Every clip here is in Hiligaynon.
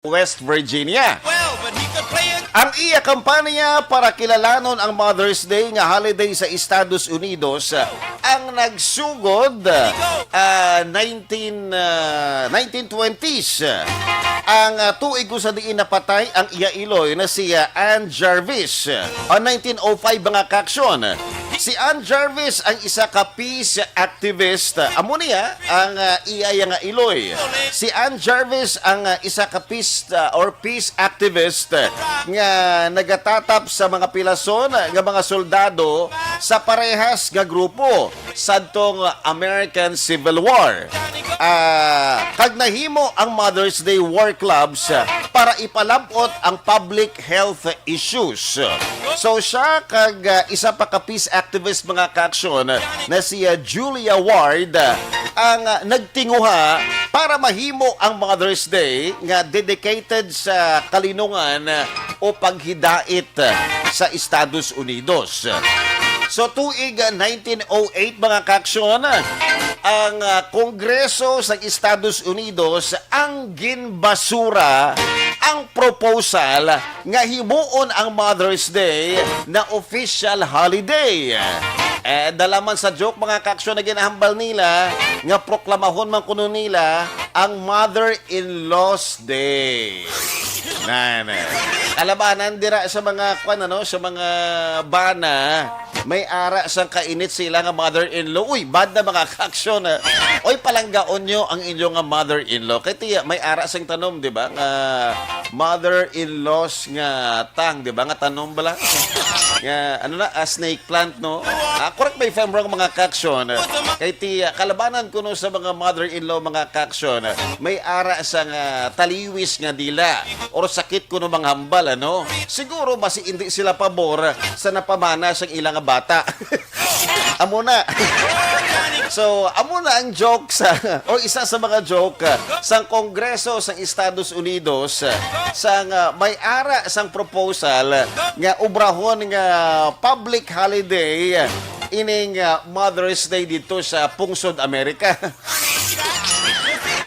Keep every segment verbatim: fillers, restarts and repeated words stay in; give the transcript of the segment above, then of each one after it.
West Virginia. Ang iya kampanya para kilalanon ang Mother's Day nga holiday sa Estados Unidos, ah, ang nagsugod, ah, nineteen, ah, nineteen twenties. Ang, ah, tuig kung sa diin napatay ang iya iloy na si, ah, Ann Jarvis, ah, on nineteen oh five, mga kaaksyon. Si Ann Jarvis ang isa ka peace activist. Amo niya ang, ah, iya nga iloy. Si Ann Jarvis ang, ah, isa ka peace, ah, or peace activist, ah, nga nagatatap sa mga pilason nga mga soldado sa parehas nga grupo sadtong American Civil War. Ah, kag nahimo ang Mother's Day War Clubs, ah, para ipalab-ot ang public health issues. So, siya kag, ah, isa pa ka peace activist, mga kaaksyon, na si, ah, Julia Ward, ah, ang, ah, nagtinguha para mahimo ang Mother's Day nga dedicated sa kalinungan, ah, o paghidait, ah, sa Estados Unidos. So, tuig, ah, nineteen oh eight, mga kaaksyon, ang, ah, Kongreso sa Estados Unidos ang ginbasura ang proposal nga himuon ang Mother's Day na official holiday. Eh, dala man sa joke, mga kaaksyon, na ginahambal nila nga proklamahon man kuno nila ang Mother-in-Law's Day. Na, na. Kalabanan dira sa mga, kwan, ano, sa mga bana, may ara sang kainit sila nga mother-in-law. Uy, bad na, mga kaaksyon, ah. Oy, palanggaon nyo ang inyo nga mother-in-law. Kay tiya, may ara sang tanom, di ba? Nga mother-in-law's nga tang, di ba? Nga tanom bala? Nga, ano na, ah, snake plant, no? Ah, correct me if I'm wrong, mga kaaksyon. Kay tiya, kalabanan kuno sa mga mother-in-law, mga kaaksyon, may ara sang, ah, taliwis nga dila or sakit kuno manghambal, ano? Siguro basi hindi sila pabor sa napamana sang ila nga bata. Amo na. So, amo na ang joke sa, o isa sa mga joke, ah, sang Kongreso sang Estados Unidos, ah, sang, ah, may ara sang proposal nga obrahon nga public holiday, ah, ining, ah, Mother's Day dito sa pungsod Amerika.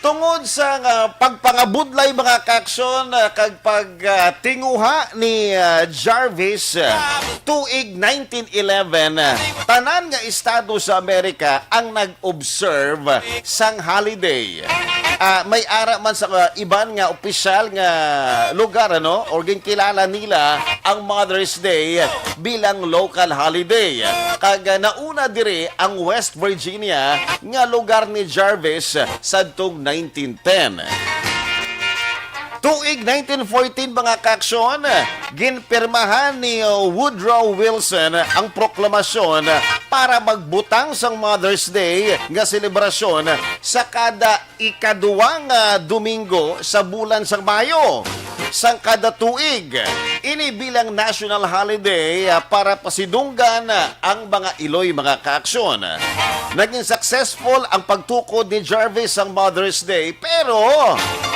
Tungod sa nga pagpangabudlay, mga kaaksyon, ah, kag pag, ah, tinguha ni, ah, Jarvis, ah, tuig nineteen eleven, ah, tanan nga estado sa Amerika ang nag-observe sang holiday. Ah, may ara man sa, ah, iban nga opisyal nga lugar, ano, or ginkilala nila ang Mother's Day bilang local holiday. Kag, ah, nauna diri ang West Virginia nga lugar ni Jarvis sadtong nineteen ten. Tuig nineteen fourteen, mga kaaksyon, ginpirmahan ni Woodrow Wilson ang proklamasyon para magbutang sang Mother's Day nga selebrasyon sa kada ikaduwa nga Domingo sa bulan sang Mayo sang kada tuig. Ini bilang national holiday, ah, para pasidunggan, ah, ang mga iloy, mga kaaksyon. Naging successful ang pagtukod ni Jarvis sang Mother's Day, pero,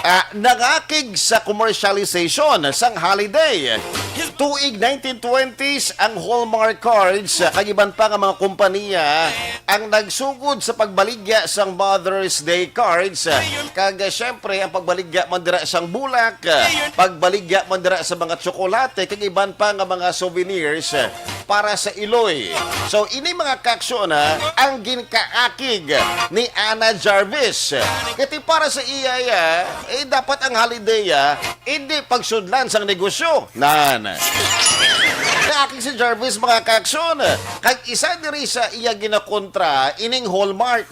ah, nangakig sa commercialization sang holiday. Tuig nineteen twenties, ang Hallmark cards, ah, kag iban pa nga mga kompanya ang nagsugod sa pagbaligya sang Mother's Day cards, ah, kag, ah, syempre, ang pagbaligya man dira sang bulak, ah, pagbaligya man dira sa mga tsokolate, kag iban pa nga mga souvenirs, ah, para sa iloy. So, ini, mga kaaksyon, ha, ang ginkaakig ni Anna Jarvis. Kati para sa iya, ya, eh, dapat ang holiday, ya, hindi pagsudlan sang negosyo. Nan. Naakig si Jarvis, mga kaaksyon, kag isa diri sa iya ginakontra ining Hallmark.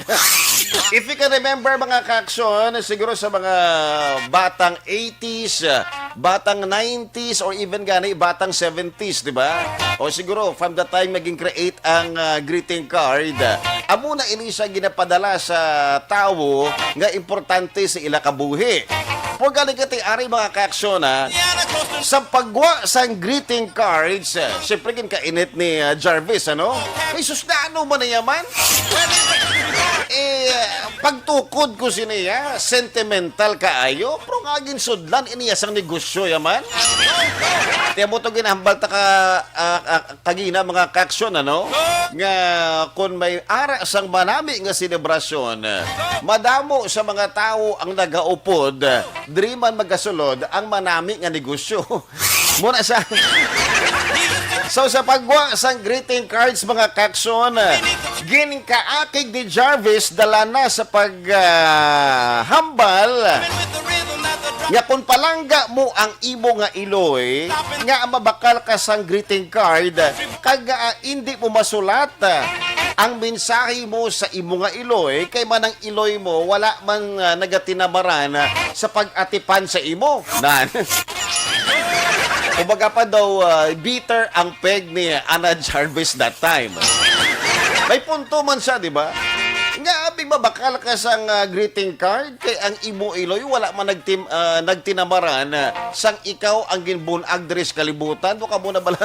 If you can remember, mga kaaksyon, siguro sa mga batang eighties, batang nineties, or even gani batang seventies, di ba? O siguro from the time naging create ang, ah, greeting card, amo na ini siya ginapadala sa tawo nga importante sa ila kabuhi. Kung gani kati ari, mga kaaksyon, ha, sa pagwa sang greeting cards, eh, syempre, ginkainit ni, ah, Jarvis, ano? Ay, sus, na ano man na yaman? Eh, pagtukod ko siniya, sentimental kaayo, pero nga ginsudlan iniya sang negosyo yaman. Tiyan mo to ginahambal ta ka, ah, ah, kagina, mga kaaksyon, ano? Nga kun may ara sang manami nga selebrasyon, madamo sa mga tawo ang nagaupod, diri man magasulod ang manami nga negosyo. Muna sa So sa pagwa sang greeting cards, mga kaaksyon, ginkaakig ni Jarvis dala na sa pag, ah, hambal nga kung palangga mo ang imo nga iloy, nga mabakal ka sang greeting card, kag, ah, indi mo masulat, ah, ang mensahe mo sa imo nga iloy, kay manang iloy mo wala man, ah, nagatinamaran, ah, sa pag-atipan sa imo. Nan. Kumbaga pa daw, ah, bitter ang peg ni Ana Jarvis that time. May punto man siya, di ba? Nga, abi, mabakal ka sang, ah, greeting card, kay ang imo iloy wala man nagtim-, ah, nagtinamaran, ah, sang ikaw ang ginbun-ag diri sa kalibutan. Wa ka mo na bala?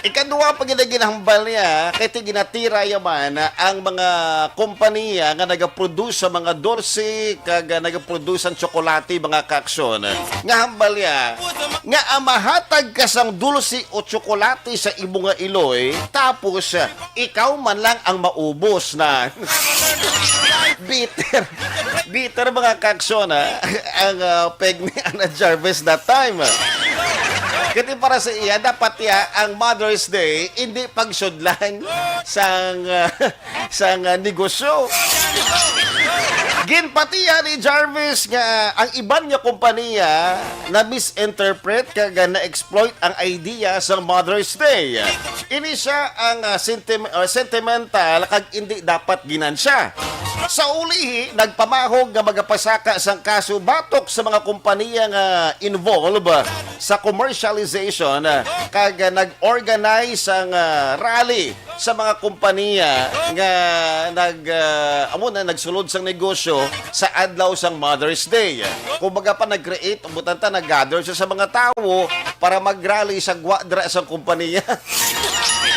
Ikaduha pa gid ang ginahambal niya, kay ti ginatira yaman ang mga kompanya nga nagaproduce sa mga dulce kag, ah, nagaproduce sang tsokolate, mga kaaksyon. Nga hambal niya nga ang mahatag ka sang dulce o tsokolate sa imo nga iloy, tapos, ah, ikaw man lang ang maubos na. Bitter. Bitter, mga kaaksyon, ha? Ang, ah, peg ni Ana Jarvis that time. Kaya para sa iya, dapat iya ang Mother's Day, hindi pagsudlan sang, ah, sang, ah, negosyo. Ginpatiya ni Jarvis nga ang iban nga kompanya na misinterpret kag na-exploit ang idea sang Mother's Day. Ini siya ang, ah, sentem-, ah, sentimental kag indi dapat ginansya. Sa ulihi, nagpamahog nga magapasaka sang kaso batok sa mga kompanya nga involved sa commercialization, ah, kag, ah, nag-organize sang, ah, rally sa mga kompanya nga nag, ah, amo na, nagsulod sang negosyo sa adlaw sang Mother's Day. Kumbaga pa, nag-create, ang butanta, nag-gather siya sa mga tawo para mag-rally sa gwa dira sa kompanya.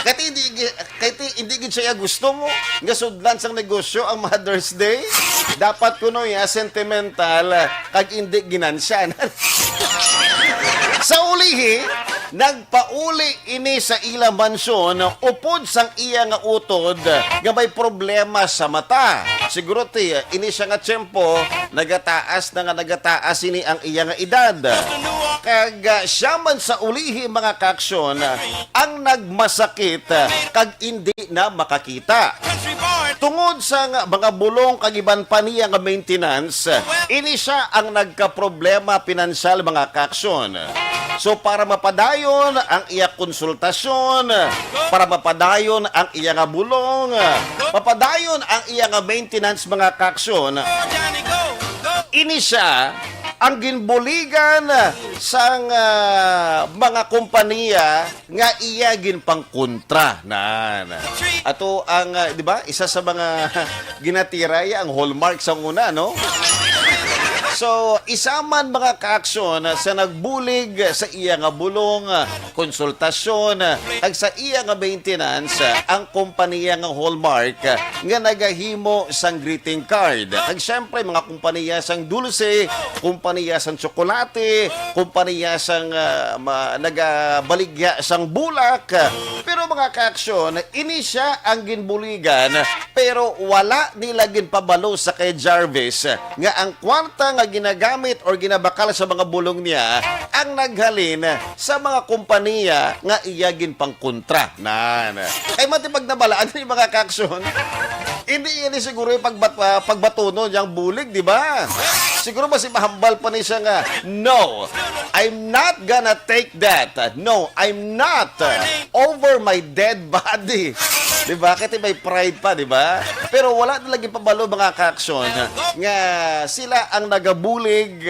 Kati hindi gi-, kati hindi gid siya gusto mo nga sudlan sang negosyo ang Mother's Day. Dapat kuno ya sentimental kag hindi ginansyan. Sa ulihi, nagpauli ini sa ila mansyon upod sang iya nga utod nga may problema sa mata. Siguro ti, ini siya nga tiyempo, nagataas na nga nagataas ini ang iya nga edad. Kag, ah, siya man sa ulihi, mga kaaksyon, ang nagmasakit, ah, kag indi na makakita. Tungod sa nga mga bulong kag iban pa niya nga maintenance, ini siya ang nagkaproblema pinansyal, mga kaaksyon. So, para mapadayon ang iya konsultasyon, para mapadayon ang iya nga bulong, mapadayon ang iya nga maintenance, mga kaaksyon, ini siya ang ginbuligan sang, ah, mga kompanya nga iya ginpangkontra. Nan. Ato ang, ah, di ba, isa sa mga ginatira iya ang Hallmark sa una, no? So, isa man, mga kaaksyon, sa nagbulig sa iya nga bulong, ah, konsultasyon, ah, kag sa iya nga maintenance, ah, ang kompanya nga Hallmark, ah, nga nagahimo sang greeting card. Kag syempre, mga kompanya sang dulce, kompanya sang tsokolate, kompanya sang, ah, ma-, nagabaligya sang bulak. Pero, mga kaaksyon, ini siya ang ginbuligan, pero wala nila ginpabalo sa kay Jarvis nga ang kwarta nga ginagamit or ginabakal sa mga bulong niya ang naghalin sa mga kompanya nga iya ginpangkontra. Nan. Kay mati pag nabalaan ni, mga kaaksyon, hindi ini siguro yung pagbat-, ah, pagbatunon yang bulig, di ba? Siguro mas mahambal pa ni siya nga, "No, I'm not gonna take that. No, I'm not, uh, over my dead body." Di ba? Kasi may pride pa, di ba? Pero wala na lagi pabalo, mga kaaksyon, nga sila ang nagabulig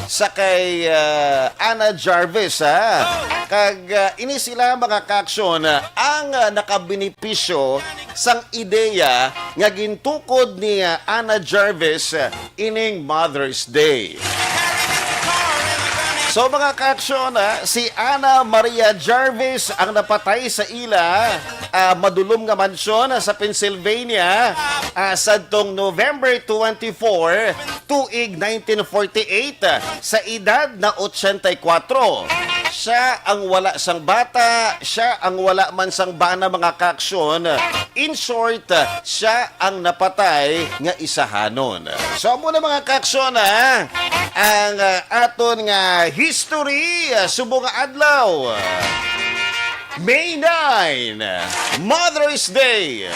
sa kay, uh, Ana Jarvis, ha? Kag, uh, ini sila, mga kaaksyon, ang, uh, nakabenepisyo sang ideya nga gintukod ni, uh, Ana Jarvis, uh, ining Mother's Day. So, mga ka-aksyon, ah, si Ana Maria Jarvis ang napatay sa ila, ah, madulom nga mansyon sa Pennsylvania, ah, sadtong November twenty-four, tuig nineteen forty-eight, ah, sa edad na eighty-four. Siya ang wala sang bata, siya ang wala man sang bana, mga ka-aksyon. In short, siya ang napatay nga isahanon. So, amo na, mga ka-aksyon, ha? Ang, ah, aton nga history, ah, subong nga adlaw. May nine, Mother's Day.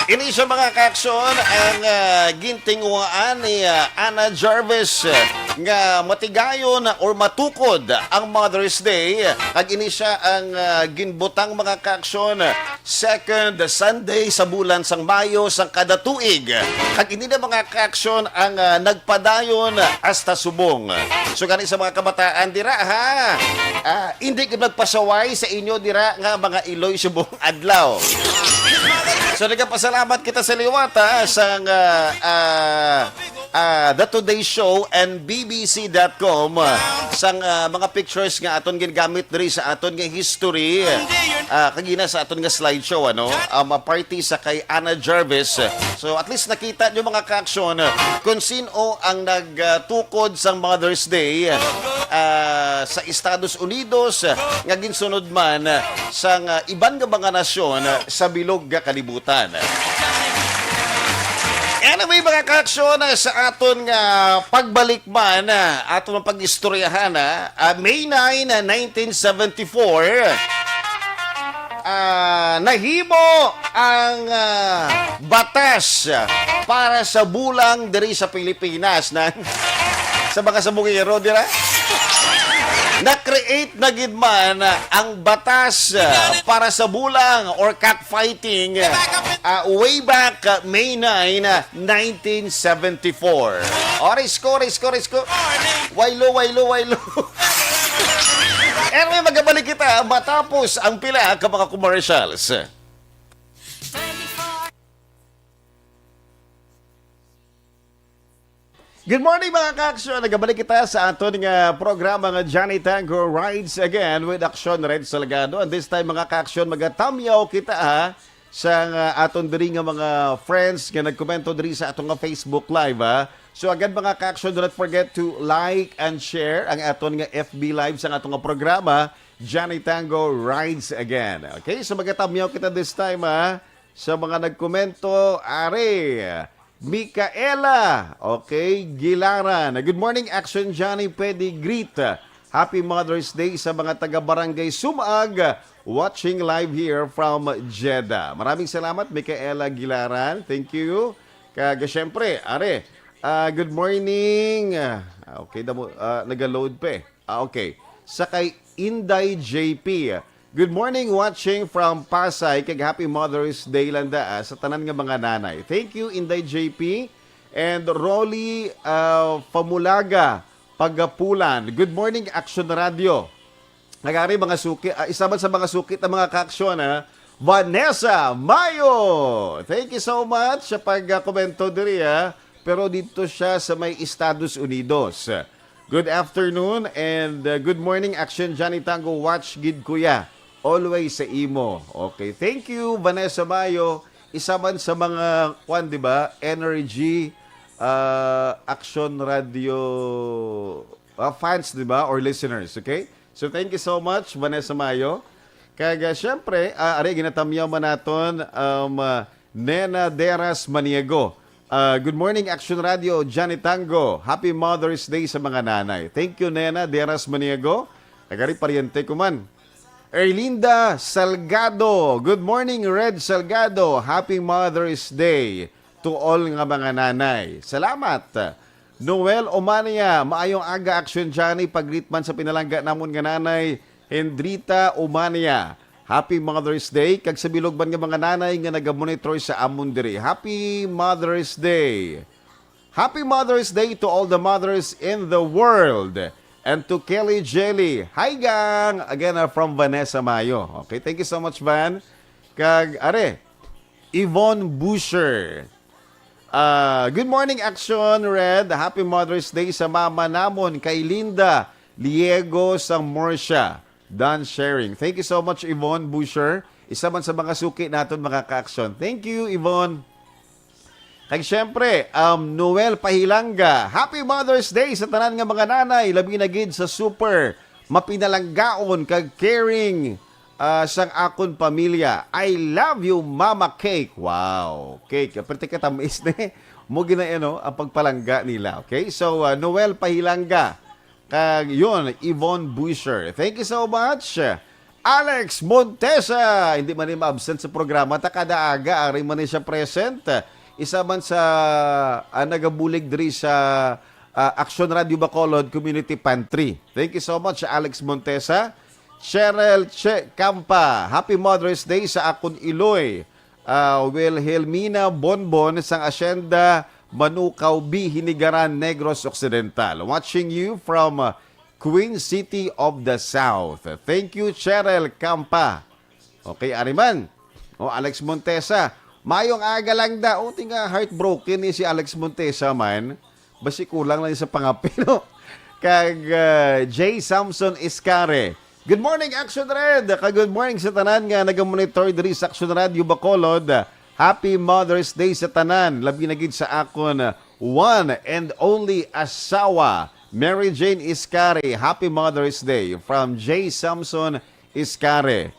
Ini siya, mga ka-aksyon, ang, ah, gintinguhaan ni, ah, Ana Jarvis, ah, nga matigayon or matukod ang Mother's Day. Kag ini siya ang, ah, ginbutang, mga ka-aksyon, second Sunday sa bulan sang Mayo sang kada tuig. Kag ini na, mga ka-aksyon, ang, ah, nagpadayon hasta subong. So, gani sa mga kabataan dira, ha, ah, hindi gid magpasaway sa inyo dira nga mga iloy subong adlaw. So, nagapasalamat kita sa liwat, ha, sang, ah, ah, ah, The Today Show and B B C dot com, ah, sang, ah, mga pictures nga aton ginagamit diri sa aton nga history. Ah, kagina sa aton nga slideshow, ano, um, a party sa kay Ana Jarvis. So, at least nakita nyo, mga ka-aksyon, kung sino ang nagtukod sang Mother's Day, ah, sa Estados Unidos, nga ginsunod man sang, ah, iban nga mga nasyon sa bilog nga kalibutan. Anyway, mga ka-aksyon, sa aton nga pagbalik man, ah, aton ang pag-istoryahan, ah, ah, May nine, ah, nineteen seventy-four, ah, nahimo ang, ah, batas para sa bulang diri sa Pilipinas, na sa mga sabungero dira. Na-create na gid man ang batas, ah, para sa bulang or cockfighting, ah, way back, ah, May nine, ah, nineteen seventy-four. Oris ko, oris ko, oris ko. Waylo, waylo, waylo. Anyway, magabalik kita matapos ang pila ka mga commercials. Good morning, mga ka-aksyon. Nagabalik kita sa aton nga programa nga Johnny Tango Rides Again with Aksyon Red Salgado. And this time, mga ka-aksyon, magatamyaw kita, ha, sa nga aton diri nga mga friends nga nagkomento diri sa aton nga Facebook Live, ha. So again, mga ka-aksyon, do not forget to like and share ang aton nga F B Live sa aton nga programa, Johnny Tango Rides Again. Okay, so magatamyaw kita this time, ha, sa mga nagkomento. Are, Micaela, okay, Gilaran. Good morning, Action Johnny. Pwede greet. Happy Mother's Day sa mga taga Barangay Sumag, watching live here from Jeddah. Maraming salamat, Micaela Gilaran. Thank you. Kag, syempre, are, ah, good morning. Ah, okay, damo, ah, naga-load pa eh. Ah, okay. Sa kay Inday J P. Good morning, watching from Pasay, kag happy Mother's Day lang da, ah, sa tanan nga mga nanay. Thank you, Inday J P and Rolly, ah, Famulaga, Pagapulan. Good morning, Action Radio. Nagari mga suki, ah, isa man sa mga suki ta mga kaaksyon, ah, Vanessa Mayo. Thank you so much sa pagkomento diri, ah. Pero dito siya sa may Estados Unidos. Good afternoon and, uh, good morning, Action Johnny Tango. Watch gid, kuya. Always sa imo. Okay. Thank you, Vanessa Mayo. Isa man sa mga, kwan, di ba? Energy, uh, Action Radio, uh, fans, di ba? Or listeners, okay? So, thank you so much, Vanessa Mayo. Kag, uh, syempre, uh, are, ginatamyaw man naton, um, uh, Nena Deras Maniego. Ah, good morning, Action Radio, Johnny Tango. Happy Mother's Day sa mga nanay. Thank you, Nena Deras Maniego. Nagari paryente ko man. Erlinda Salgado. Good morning, Red Salgado. Happy Mother's Day to all nga mga nanay. Salamat. Noel Omania, maayong aga, Action Johnny. Pag-greet man sa pinalangga namon nga nanay, Hendrita Omania. Happy Mother's Day. Kag sa bilog man nga mga nanay nga nagamonitor sa amon diri. Happy Mother's Day. Happy Mother's Day to all the mothers in the world. And to Kelly Jelly. Hi, gang! Again, uh, from Vanessa Mayo. Okay, thank you so much, Van. Kag, are, Yvonne Busher. Ah, good morning, Action Red. Happy Mother's Day sa mama namon, kay Linda Liego sang Murcia. Done sharing. Thank you so much, Yvonne Boucher. Isa man sa mga suki naton, mga ka-aksyon. Thank you, Yvonne. Kag syempre, um, Noel Pahilanga, Happy Mother's Day sa tanan nga mga nanay, labi na gid sa super mapinalanggaon kag caring, ah, sang akon pamilya. I love you, Mama Cake. Wow, Cake, perti ka tamis ni. Mo gina, ano, ang pagpalangga nila. Okay? So, ah, Noel Pahilanga, kag yun, Yvonne Boucher. Thank you so much. Alex Montesa, hindi man ni ma-absent sa programa, ta kada aga, ari man ni siya present. Isa man sa, ah, nagabulig diri sa, ah, Action Radio Bacolod Community Pantry. Thank you so much, Alex Montesa. Cheryl Che Campa, Happy Mother's Day sa akon iloy. Ah, Wilhelmina Bonbon sang Asyenda Manukaw B, Hinigaran, Negros Occidental. Watching you from, ah, Queen City of the South. Thank you, Cheryl Campa. Okay, ari man. O, Alex Montesa. Mayong aga lang da. O, tinga heartbroken ni si Alex Montesa man. Basi kulang lang sa pangapi, no? Kag, ah, J Samson Iscare. Good morning, Action Red! Kag good morning sa tanan nga nagamonitor diri sa Action Radio Bacolod. Happy Mother's Day sa tanan, labi na gid sa akon one and only asawa, Mary Jane Iscare. Happy Mother's Day from J Samson Iscare.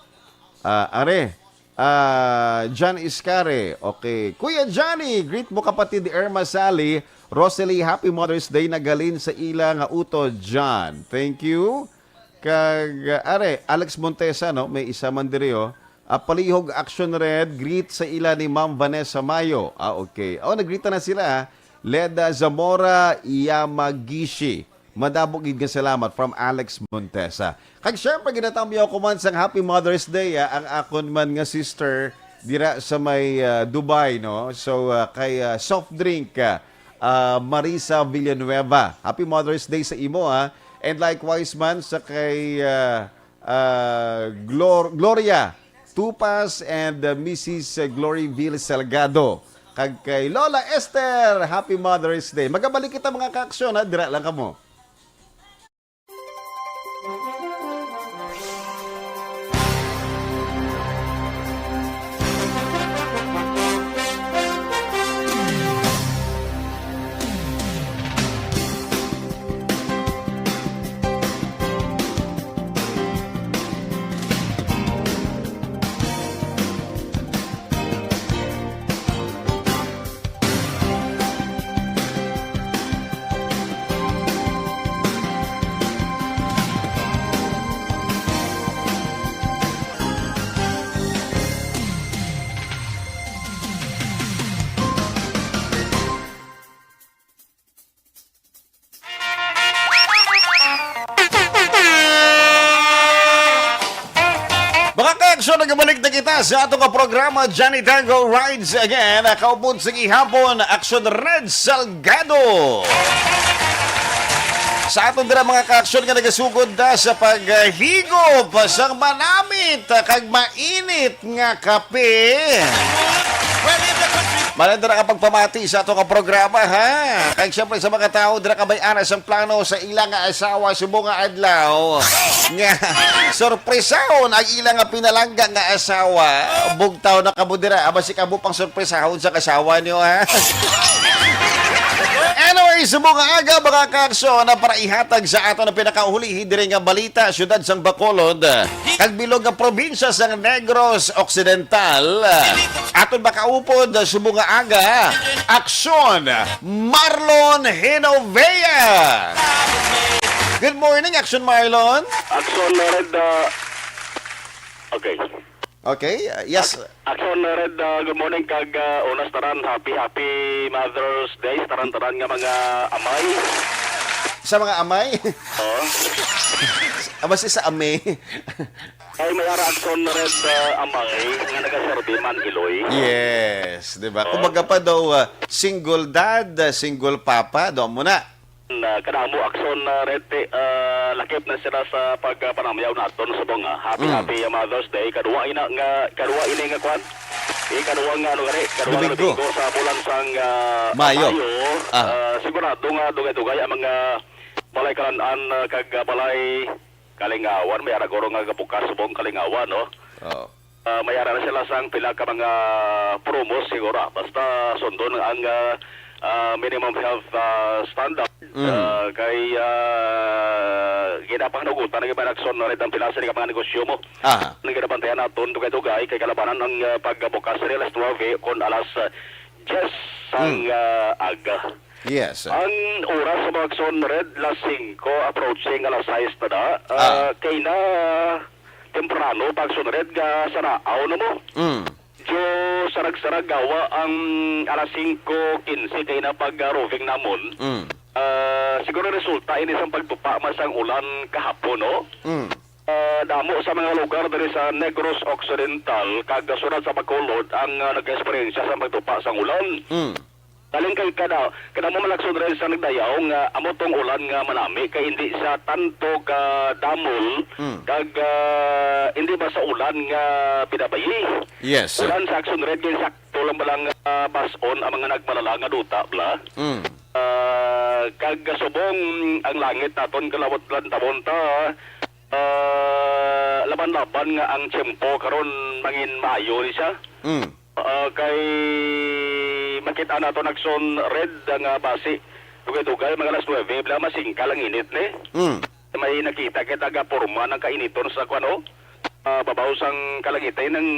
Ah, are, ah, John Iscare. Okay. Kuya Johnny, greet mo kapatid Irma Sally. Rosalie, Happy Mother's Day na galin sa ila nga utod, John. Thank you. Kag, ah, are, Alex Montesa, no? May isa man diri, oh. Ah, Palihog Action Red, greet sa ila ni Ma'am Vanessa Mayo. Ah, okay. Oh, nagreet na sila, ah. Leda Zamora Yamagishi. Madamo gid nga salamat from Alex Montesa. Kag syempre, ginatamyaw ko man sang Happy Mother's Day, ah, ang akon man nga sister dira sa may, ah, Dubai, no? So, ah, kay, ah, soft drink, ah, ah, Marisa Villanueva. Happy Mother's Day sa imo, ah. And likewise man sa kay, ah, ah, Glor-, Gloria Tupas and, ah, Missus Gloryville Salgado. Kag kay Lola Esther, Happy Mother's Day. Magabalik kita, mga kaaksyon, ha? Dira lang kamo. Mga kaaksyon, nagabalik na kita sa ato nga programa, Johnny Tango Rides Again. Kaupod sa gihapon, Aksyon Red Salgado. Sa aton dira, mga kaaksyon, nga nagasugod na sa paghigop sa manamit kag mainit nga kape. Malay dira ka pagpamati sa ato nga programa, ha? Kag syempre sa mga tawo dira ka may aras ang plano sa ila nga asawa subong nga adlaw nga sorpresahon ang ila nga pinalangga nga asawa. Bugtaw na kamo dira, aba si kamo pang sorpresahon sa kasawa niyo, ha? Anyway, subong nga aga, mga kaaksyon, na para ihatag sa ato na pinakaulihi diri nga balita, siyudad sang Bacolod, kag bilog nga probinsya sang Negros Occidental. Aton makaupod subong nga aga, Aksyon Marlon Hinovea. Good morning, Aksyon Marlon. Aksyon Red, uh, okay. Okay, uh, yes. Aksyon Red, uh, good morning kag, uh, unas tanan, happy, happy Mother's Day sa tanan-tanan nga mga amay. Sa mga amay? Oo. Aba si sa ame. Ay, may ara Aksyon Red, uh, amay nga nagaserbi man, Iloy. Yes, di ba? Oo. Kumbaga pa daw, uh, single dad, uh, single papa, daw mo na. Na, kanamo Aksyon, uh, Red, uh, lakip na sila sa pagpanamyaw naton subong, ah, happy, Mm. happy, uh, Mother's Day. Kadua ina nga, kadua ini nga kwan. Ikadua nga, ano gani, kadua nga Domingo. Domingo sa bulan sang, uh, Mayo. Mayo. Ah. Uh, sigurado nga dugay-dugay ang mga Balay Kalan-an, ah, kag, ah, Balay Kalingawan, may ara guro nga gabukas subong Kalingawan, no? Oo. Ah, may ara na sila sang pila ka mga promos siguro, ah. Basta sundon ang, ah, ah, minimum health, ah, standard. Mm. Ah, kay, ah, ginapahanugutan ang iba, Nakson, na rin ang pila sa mga negosyo mo. Aha. Ang ginabantayan naton, dugay-dugay, kay kalabanan ang, ah, pagbukas sa alas nuebe kon alas, ah, diyes sang, Mm. ah, aga. Yes. Ang oras sa mga Nakson Red, las singko, approaching alas sais na da. Ah, Ah. kay na temprano, pag Nakson Red, nga saraaw na mo. Mm. Medyo sarag-sarag gawa ang alas singko kinse kay na pag, ah, roving namon. Mm. Ah, siguro resulta ini sang pagtupa man sang ulan kahapon, no? Mm. Ah, damo sa mga lugar diri sa Negros Occidental kag sa syudad sa Bacolod ang, ah, nag-eksperyensya sa pagtupa sang ulan. Mm. Galing kay kada, kada mo malakson diri sa nagdayaw nga amo tong ulan nga manami kay hindi siya tanto ka damol Mm. kag, ah, hindi ba sa ulan nga pinabayi. Yes, sir. Ulan sa Nakson Red kay sakto lang ba lang, ah, bas-on ang mga nagmalala nga duta, bla? Mm. Ah, kag subong ang langit naton kalawat lang tabon ta, ah, laban-laban nga ang tiyempo karon mangin maayo ni siya. Mm. Ah, kay makita nato Nakson Red nga basi dugay-dugay mga alas nuebe bla masingkal ang init ni. Mm. May nakita kita gaporma ng kainiton sa kuan, oh, ah, babaw sang kalangitan, ang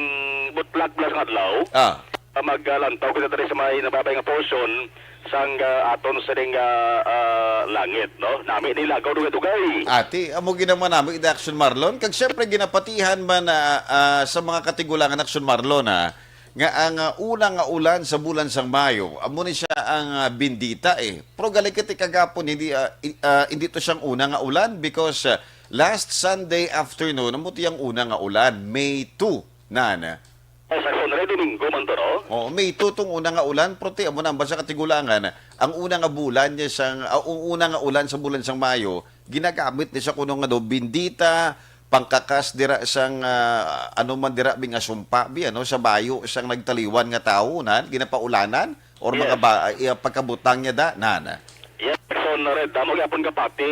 butlak bla sang adlaw. Ah. Ah, maglantaw kita diri sa may nababay nga portion sang, ah, aton sining, ah, ah, langit, no? Nami ni lagaw dugay-dugay. Ati, amo ginamanami, Nakson Marlon. Kag siyempre, ginapatihan man, ah, ah, sa mga katigulangan, Nakson Marlon, ha, nga ang, ah, una nga ulan sa bulan sang Mayo, amo ni siya ang, ah, bendita, eh. Pero galing kiti kagapon, hindi, ah, i-, ah, hindi to siyang una nga ulan because, ah, last Sunday afternoon, amo to yung una nga ulan, May two, nan. Ay, sa Sunday, Domingo man to, no? Oo, May two tong una nga ulan, pero ti, amo na, ang basa katigulangan, ang una nga bulan niya sang, ah, ang una nga ulan sa bulan sang Mayo, ginagamit ni siya kuno nga daw bendita, pangkakas dira sang, ah, ano man dira, bi nga sumpa, bi, ano, sa bayo sang nagtaliwan nga tawo, nan, ginapaulanan, or mga Yes. ba, ah, iya, pagkabutang niya da, nan. Yes, so, Red, damo gyapon ka pati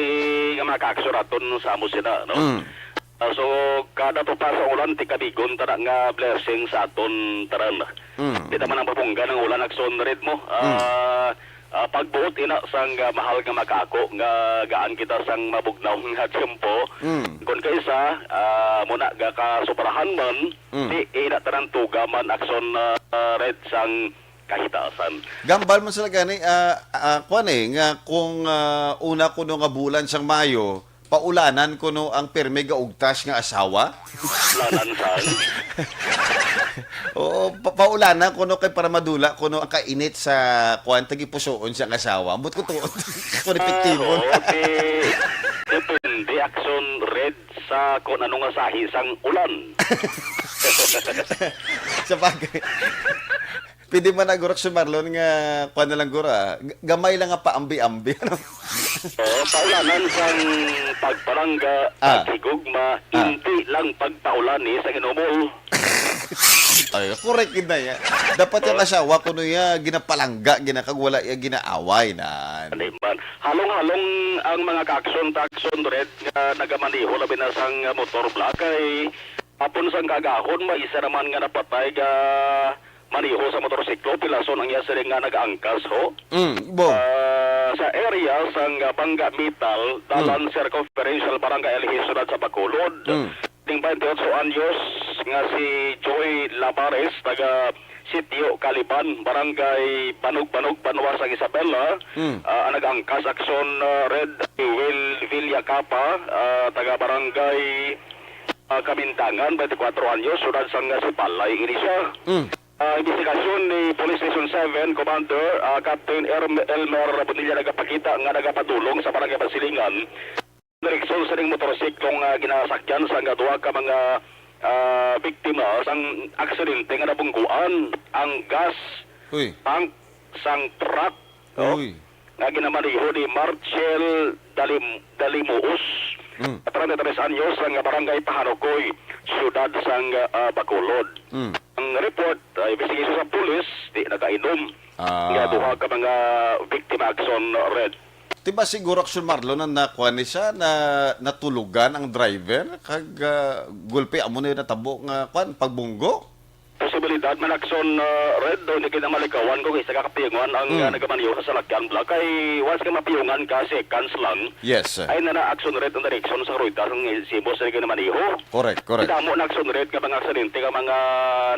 nga mga kaaksyon aton sa amo sina, no? Mm. Ah, so, kada tupa sa ulan, tikabigon ta na nga blessing sa aton tanan. Mm. Di naman ang pabungga ng ulan, Nakson Red mo. Mm. Ah, ah, pagbuot ina sang, ah, mahal nga makaako nga gaan kita sang mabugnaw nga tiyempo. Mm. Kung kaisa, ah, muna ga kasubrahan man, Mm. di ina tanan tuga man, Nakson, ah, Red sang kahitasan. Gambal man sila gani, ah, ah, kwan eh, nga kung, ah, una kuno nga bulan sang Mayo, paulanan kuno ang pirmi gaugtas nga asawa? Lanan saan? Oo, pa-, paulanan kuno kay para madula kuno ang kainit sa kwan, tagipusoon siyang asawa. Ambot ko to, kung epektibo. Ah, oo, di-, depende, Nakson Red, sa kung ano nga sahi sang ulan. Sa bagay. Pwede man na, guro, Nakson Marlon, nga kuwan na lang, guro, ah. G-, gamay lang nga paambi-ambi, ano? Oo, paulanan sang pagpalangga, Ah. paghigugma, Ah. hindi lang pagpaulani sa ginumol. Ay, correct gid na ya. Dapat yung Oo. asawa kuno ya ginapalangga, ginakag wala ya ginaaway na. Ano man. Halong-halong ang mga kaaksyon, Nakson Red nga nagamaneho labi na sang motor bla kay hapon sang kagahon, may isa naman nga napatay nga maneho sa motorsiklo, pilason ang iya siling nga nag-angkas, ho. Mm, bo. Ah, sa area sang Bangga Metal, Dalan Mm. Circumferential, Barangay Alihis, Siyudad sa Bacolod. Mm. Ding twenty-eight anyos nga si Joy Lamares, taga Sitio Caliban, Barangay Banog-Banog, Banwa sang Isabela, Mm. ah, ang nag-angkas, Nakson, ah, Red, Will Villacapa, ah, taga Barangay, ah, Kamindangan, twenty-four anyos, siyudad sang Sipalay, ini siya. Mm. Ah, imbestigasyon ni Police Station seven Commander, ah, Captain Erm-, Elmer Bonilla nagapakita nga nagapadulong sa Barangay Basilingan, direksyon sa ning motorsiklo nga ginasakyan sang duha ka mga, ah, biktima sang aksidente nga nabungguan ang gas Uy. tank sang truck, no? Uy. Nga ginamaneho ni Marcel Dalim-, Dalimuos, Mm. treinta y tres anyos, nga barangay Pahanukoy, siyudad sang, ah, Bacolod. Mm. Ang report, ah, imbestigasyon sa pulis, di nakainom Ah. nga duha ka mga biktima, Nakson Red. Di ba siguro, Aksyon Marlon, na nakuha ni siya, na natulugan ang driver, kag, ah, gulpi, amo na yung natabo nga, kwan, pagbunggo? Posibilidad man, Aksyon, ah, Red, do, hindi kita malikawan kung isa ka kapiyungan ang, Mm. ah, nagamaneho sa salakyan, Black. Kay once ka mapiyungan ka, seconds lang, Yes. ay na na, Aksyon Red, ang direksyon sa ruedas ang simo sa nagamaneho. Correct, correct. Damo na, Aksyon Red, nga mga aksidente nga mga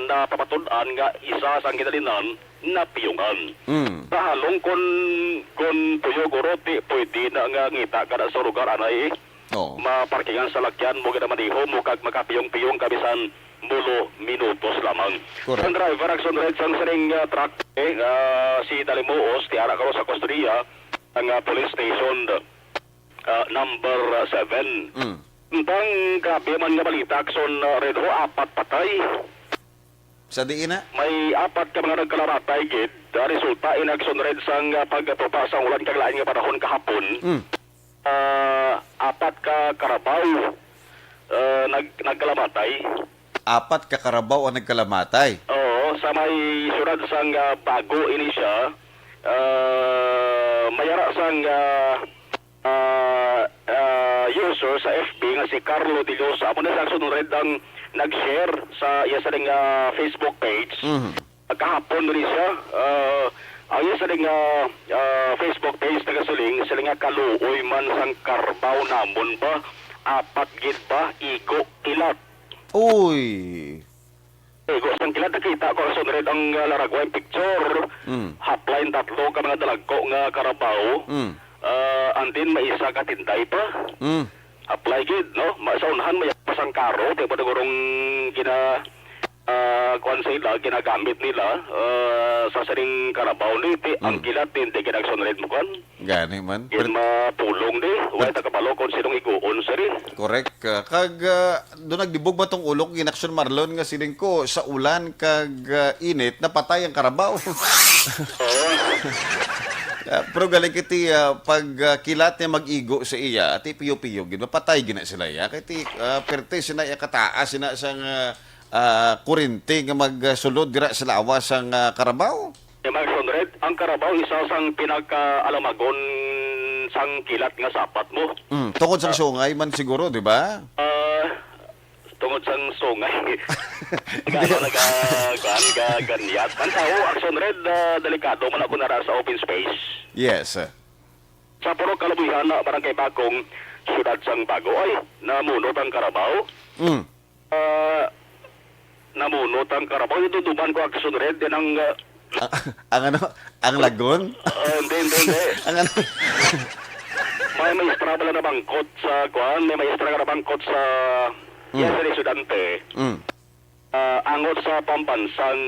napapatud-an nga isa sang ginalinan, napiyungan. Mm. Sa halong kon, kon tuyo guro, ti pwede na nga ngita ka na sa lugar, anay. Oo. Maparkingan sa lakyan mo, ginamaneho mo, kag makapiyong-piyong ka bisan mulo minutos lamang. Correct. Ang driver, Aksyon Red, sang sining, ah, truck, eh, ah, si Dalimuos, ti ara karo sa kustodiya ang, ah, police station, ah, number seven. Mm. Bang grabe man nga balita, Aksyon, ah, Red, ho, apat patay. Sa diin na? May apat ka mga nagkalamatay gid, ah, resulta in, Aksyon Red, sang, ah, pagtupa sang ulan kag lain nga panahon kahapon. Mm. Ah, apat ka karabaw, ah, nag-, nagkalamatay. Apat ka karabaw ang nagkalamatay? Oo, sa may siyudad sang, ah, Bago ini siya. Ah, may ara sang, ah, ah, ah, user sa F B nga si Carlo De Los. Amo na sa Aksyon Red ang nag-share sa iya sa ning, ah, Facebook page. Mhm. Kahapon diri siya, ah, ang iya sa ning, ah, ah, Facebook page nagasiling, siling nga kaluoy man sang karabaw namon ba, apat gid ba, igo, kilat. Uy. Igo sang kilat, nakita ko, Aksyon Red, ang, ah, laragway picture. Mm. Hapla in tatlo ka mga dalagko nga karabaw. Mm. Ah, and then may isa ka tinday pa. Mm. Hapla gid, no? Ma-, sa unahan may pasang karo, ti ba gurong gina-, ah, kuwan sa ila, ginagamit nila, ah, sa sining karabaw ni, ti, ang Mm. kilat, ti, hindi gid, Aksyon Red, mo kuwan. Gani man. Gid Pero mapulong di. Way Pero ta kabalo kung sinong iguon sa di. Correct. Ah, kag, ah, doon naglibog ba tong ulo ko, gid, Aksyon Marlon, nga siling ko, sa ulan kag, ah, init, napatay ang karabaw. Oo. Ah, pero galing kiti, ah, pag, ah, kilat niya mag-igo sa iya, ti piyo-piyo gid, mapatay gid na sila iya. Kay ti, ah, perte sina iya kataas, sina sang, ah, ah, kurente nga magsulod dira sa lawas sang, ah, karabaw. Ni Max Conrad, ang karabaw isa sang pinakaalamagon sang kilat nga sapat mo. Mm, tungod sang Ah. sungay man siguro, di ba? Ah, tungod sang sungay. Gano naga-, kuan, gaganyat. Ang tao, Action Red, ah, delikado man ako nara sa open space. Yes. Sa Purok Kalabuyan, ah, Barangay Bakong, Siyudad sang Bago, ay, namunot ang karabaw. Mm. Ah, namunot ang karabaw. Yung duduman ko, Action Red, yan ang, ah, Ah, ang ano? Ang lagon? Ah, hindi, hindi, hindi. Ang ano? May maestra pala na bangkot sa, kuan, may maestra nga nabangkot sa, Mm. yan sa estudyante. Mm. Ah, angot sa pambansang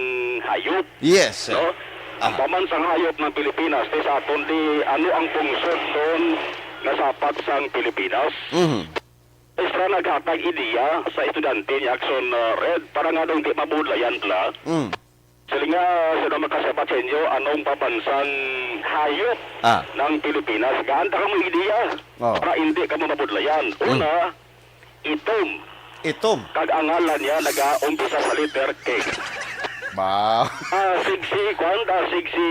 hayop, Yes, sir. no? Ang Aha. pambansang hayop ng Pilipinas, di sa aton, di ano ang function doon na sapat sang Pilipinas? Mhm. Extra naghatag ideya sa estudyante ni Action, uh, Red para nga daw hindi mabudlayan sila. Mm. Sila nga, sino makasabat sa inyo, anong pabansang hayop Ah. ng Pilipinas? Gaan ta kamo ideya Oh. para hindi kamo mabudlayan. Mm. Una, itom. Itom. Kag ang ngalan niya nagaumpisa sa letter K. Wow. Ah, sig si, kuwan, ah, sig si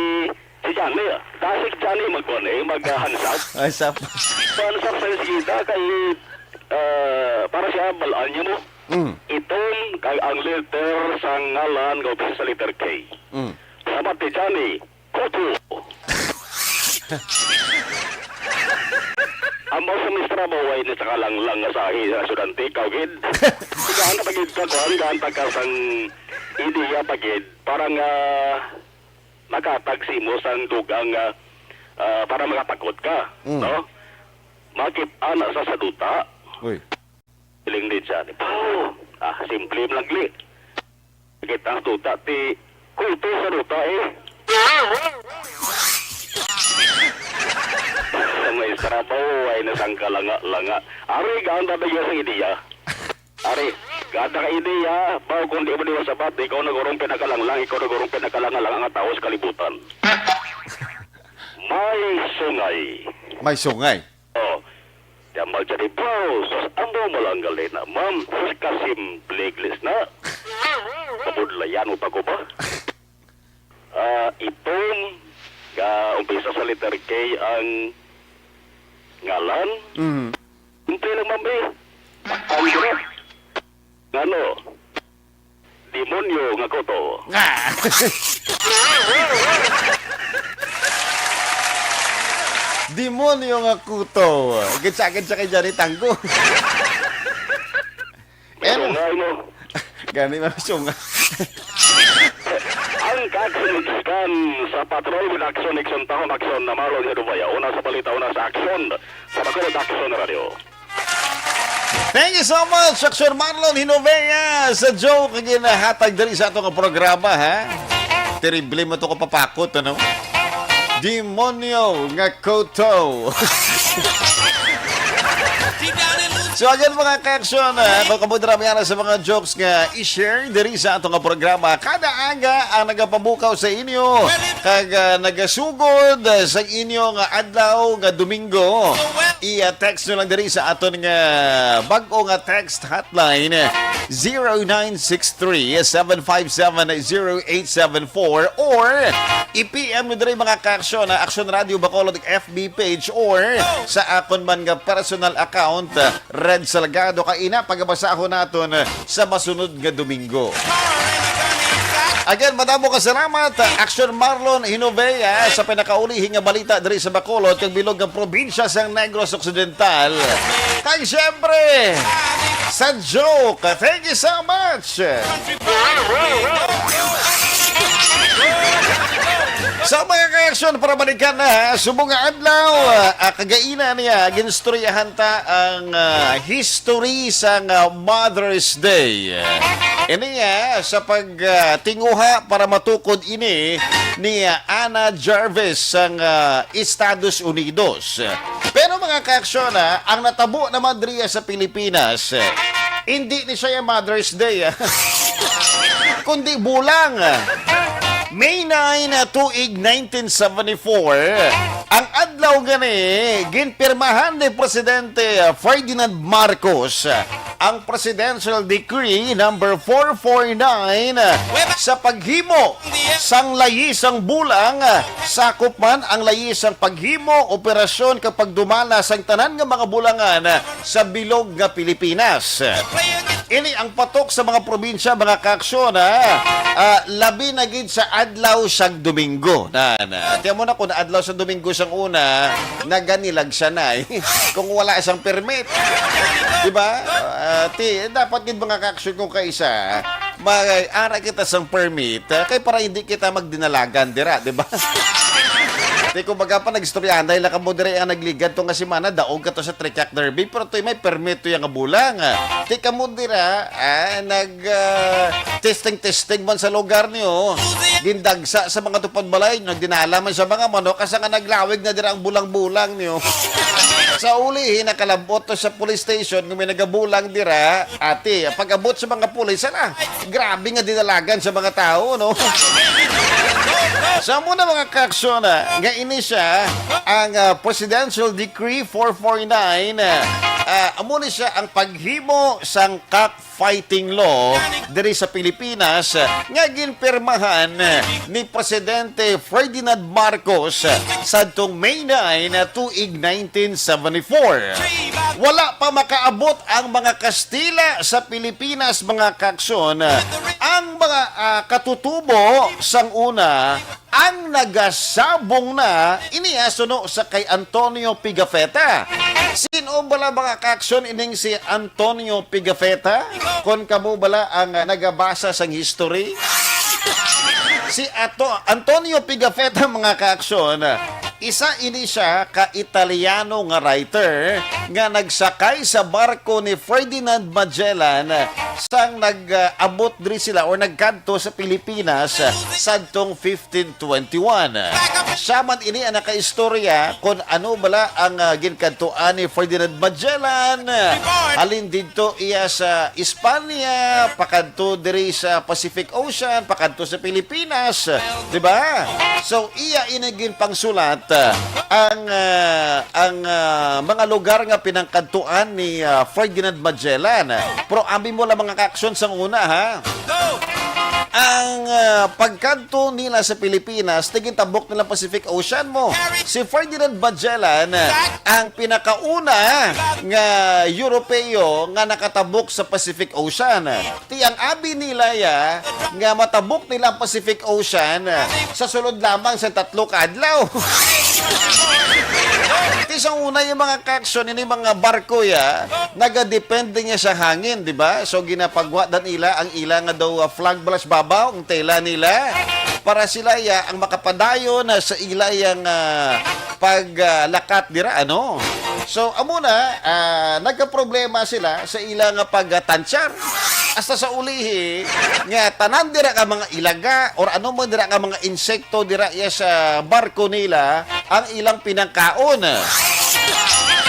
Si Johnny, dasig Johnny magkuan eh, mag, ah, hands up. Ay, sap. Hands up sa sige ta kay, ah, para siya balaan niya mo. Mm. Itom kag ang letter sa ngalan nga umpisa sa letter K. Mm. Sabat ni Johnny, kuto. Ang mga sa mistra mo, way ni sa kalanglang nga sahi sa estudyante, ikaw gid. Gaan ta pagid ka, kuan, gaan ta ka sang ideya pagid. Para nga makatag sa imo sang dugang, ah, ah, para makapagod ka, Mm. no? Makit-an na sa saduta. Uy. Siling ni Johnny, "Pow! Ah, simple man lang, li. Makit-an sa duta, ti kuto sa duta, eh." Ang maestra, "Pow, ay na sang kalanga-langa." Ari, gaan ta bigyan sa ideya. Ari, gada ka ideya, baw kung di mo di masabat, ikaw na gurong pinakalanglang, ikaw na gurong pinakalangalang ang tao sa kalibutan. May sungay. May sungay. Oh, yamal dyan, baw, sus, amo mo lang gali na, ma'am, sus, kasimple, glis na. Kabudlayan mo pa ko ba? Ah, itom, ga, umpisa sa letter K ang Ngalan? Mm. Hintay lang, ma'am, eh. Ang gina-, ano? Demonyo nga kuto. Ah. Demonyo nga kuto. Gitsa-gitsa kay Johnny Tango. Pero sunga, no? Gani, mga sunga. Ang Kaksyon News Kan sa Patrol with Action, Nixon Tahon, Action na Marlon Hedubaya. Una sa balita, una sa aksyon. Sa Bacolod Action Radio. Thank you so much, Action Marlon Hinovea, sa joke nga ginahatag diri sa atong programa, ha? Terrible mo to kapapakot, ano? Demonyo nga kuto. So again, mga ka-aksyon, ah, kung kamo dira may ara sa mga jokes nga i-share diri sa ato nga programa, kada aga ang nagapabukaw sa inyo kag, ah, nagasugod, ah, sa inyo nga adlaw nga Domingo, i-text nyo lang diri sa aton nga bag-o nga text hotline, zero nine six three, seven five seven, zero eight seven four, or i-P M nyo diri, mga ka-aksyon, ah, Action Radio Bacolod F B page or sa akon man nga personal account, ah, Red Salgado. Kay ina, pagabasahon naton, ah, sa masunod nga Domingo. Again, madamo ka salamat, ah, Action Marlon Hinovea, sa pinakaulihi nga balita diri sa Bacolod kag bilog nga probinsya sang Negros Occidental. Kag siyempre, sa joke. Thank you so much. Sa mga ka-aksyon, para balikan na, ha, subong nga adlaw, ah, kagaina niya, ginstoryahan ta ang, ah, history sang, ah, Mother's Day. Ini, ah, sa pag, ah, tinguha para matukod ini ni, ah, Ana Jarvis sang, ah, Estados Unidos. Pero, mga ka-aksyon, ah, ang natabo naman diriya sa Pilipinas, eh, hindi ni siya yung Mother's Day, ah, kundi bulang. May nine, ah, tuig nineteen seventy-four, ang adlaw gani ginpirmahan ni Presidente, ah, Ferdinand Marcos, ah, ang Presidential Decree number four four nine, ah, sa paghimo sang layi sang bulang, ah, sakop man ang layi sang paghimo, operasyon kag pagdumala sang tanan nga mga bulangan, ah, sa bilog nga Pilipinas. Ini ang patok sa mga probinsya, mga kaaksyon, ha? Ah, labi na gid sa adlaw sang Domingo. Na, na. Tiyan mo na kung adlaw sa Domingo sang una, naganilag siya na, eh. Kung wala siyang permit. Di ba? Ah, ti, dapat gid, mga kaaksyon, kung kaisa, mag-ara kita sang permit, ah, kay para hindi kita magdinalagan dira, di ba? Ti, kumbaga pa, nagstoryahan dahil na kamo diri ang nagligad to nga semana, daog ka to sa Trick Derby, pero to'y may permit to yang bulang. Ti kamo dira, ah, nag, ah, testing-testing man sa lugar niyo. Gindagsa sa mga tupad balay, nagdinala man sa mga manok, asa nga naglawig na dira ang bulang-bulang niyo. Sa ulihi, nakalabot to sa police station, kung may nagabulang dira, ati, pag-abot sa mga pulis, ala, grabe nga dinalagan sa mga tao, no? Sa muna, mga kaaksyon, ah, nga ini siya ang, ah, Presidential Decree four four nine, ah, amo ni siya ang paghimo sang cockfighting law diri sa Pilipinas, ah, nga ginpirmahan, ah, ni Presidente Ferdinand Marcos, ah, sadtong May nine, ah, tuig nineteen seventy-four. Wala pa makaabot ang mga Kastila sa Pilipinas, mga kaaksyon, ah, ang mga, ah, katutubo sang una ang nagasabong na ini, ah, suno sa kay Antonio Pigafetta. Sin-o bala, mga kaaksyon, ining si Antonio Pigafetta? Kon kamo bala ang, ah, nagabasa sang history? Si Ato-, Antonio Pigafetta, mga kaaksyon, isa ini siya ka Italiano nga writer nga nagsakay sa barko ni Ferdinand Magellan sang nag-abot diri sila or nagkadto sa Pilipinas sadtong fifteen twenty-one. Siya man ini ang nakaistorya kon ano bala ang, ah, ginkadtuan ni Ferdinand Magellan. Halin didto iya sa Espanya, pakadto diri sa Pacific Ocean, pakadto sa Pilipinas, di ba? So, iya ini ginpangsulat, ah, ang, ah, ang, ah, mga lugar nga pinangkadtuan ni, ah, Ferdinand Magellan. Pero abi mo lang, mga kaaksyon, sang una, ha? ang, ah, pagkadto nila sa Pilipinas, ti gintabok nila Pacific Ocean mo. Si Ferdinand Magellan, ang pinakauna nga Europeo nga nakatabok sa Pacific Ocean. Ti ang abi nila ya, nga matabok nila ang Pacific Ocean sa sulod lamang sa tatlo ka adlaw. Ti sa una, yung mga kaksyon, ini mga barko ya, nagadepende niya sa hangin, di ba? So, ginapagwa dan ila ang ila nga daw, ah, flag bala sa babaw, ang tela nila, para sila ya ang makapadayon, ah, sa ila yang, ah, pag, ah, lakat dira, ano? So, amo na, ah, nagkaproblema sila sa ila nga pagtansyar. Hasta sa ulihi nga tanan dira nga mga ilaga or ano man dira nga mga insekto dira ya sa barko nila ang ilang pinangkaon.